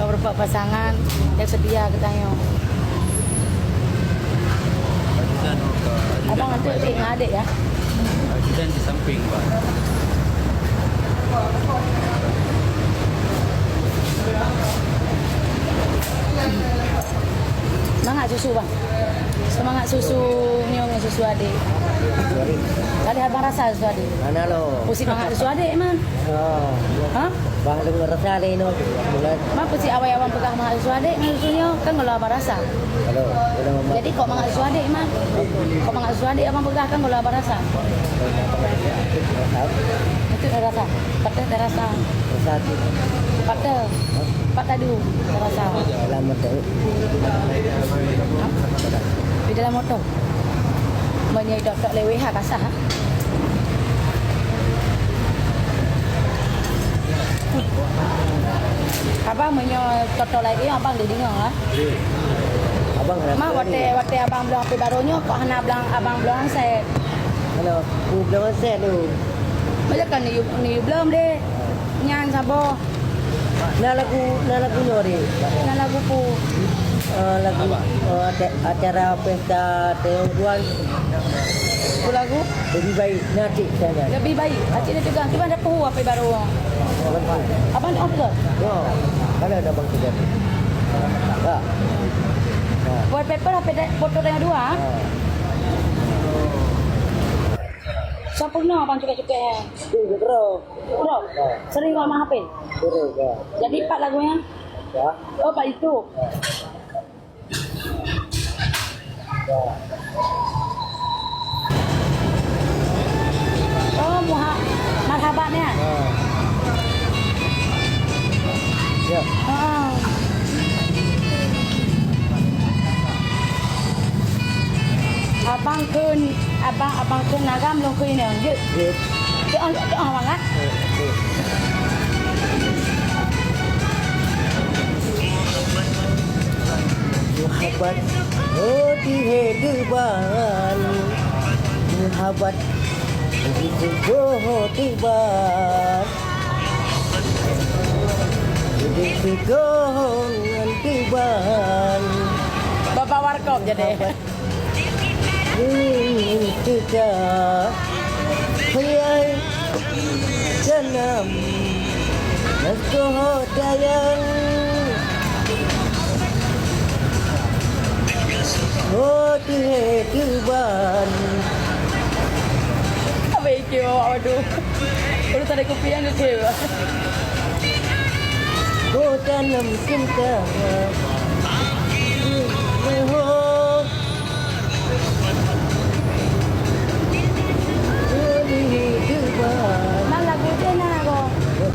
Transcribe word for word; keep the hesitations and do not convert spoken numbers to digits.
Berupa pasangan yang setia geutanyoe. Abang nanti ngadek ya. Ajudan di samping, Pak. Mangat susu, Bang. Semangat susu nyoe ngon susu adek. Kali abang rasa susu adek. Mana lo? Pusi mangat susu adek, man. Oh. Ha? Bang lôn rasa lé nyoe. Bulat. Ma peusi awai abang peugah mangat susu adek ngon susu nyoe kan goh lom abang rasa. Halo, halo, Mak. Jadi kok mangat susu adek, man? Kok mangat susu adek abang peugah kan goh lom abang rasa. Rasa. Itu dah rasa. Patah dah rasa. Rasa tu. Patah. Patah dulu dah rasa. Dalam motor. Ha? Di dalam motor. Meunyoe idok-dok lé W H kasah, ha? Abang meunyoe toto lagèe nyoe abang dideungoe, ha? Abang hana. Ma watèe, watèe abang bloe H P barô nyoe kok hana blang, abang bloe handset? Hana, ku bloe handset tu. Macam kan ni, ni belum deh. Nyan saboh. Na lagu, na lagu nyoe deh. Na lagu pu. Eh, lagu, eh, aca-, acara pesta Tiongtuan. Apa lagu? Lebih baik na cit sana. Lebih baik. Acik na tegang. Cuba ada pu apa baru. Abang ni on ke? Ya. Mana ada bang kerja? Tak. Wallpaper apa dek? Foto yang dua. Ha. Sempurna abang cukai-cukai. Itu bro. Bro, sering lama H P? Sering, ya. Jadi, empat lagunya? Ya. Oh, Pak itu. Ya. Ya. Oh, muha-, marhaban ya? Ya. Ya. Oh. Abang kheun, abang, abang kheun agam lôn kheun inong, jeuet. Jeuet. Teu'oh, teu'oh abang, ah. Muhabbat, oh, tihé teuban. Muhabbat, tihé teuban. Udép sigoe ngon teuban. Bapak Warkop jadi. Ini kita payah tanam nanggroe dayang. Oh, tihé teuban. Apa ikeu awak waduh? Baru tadi kopi yang kecil. Ku tanam cinta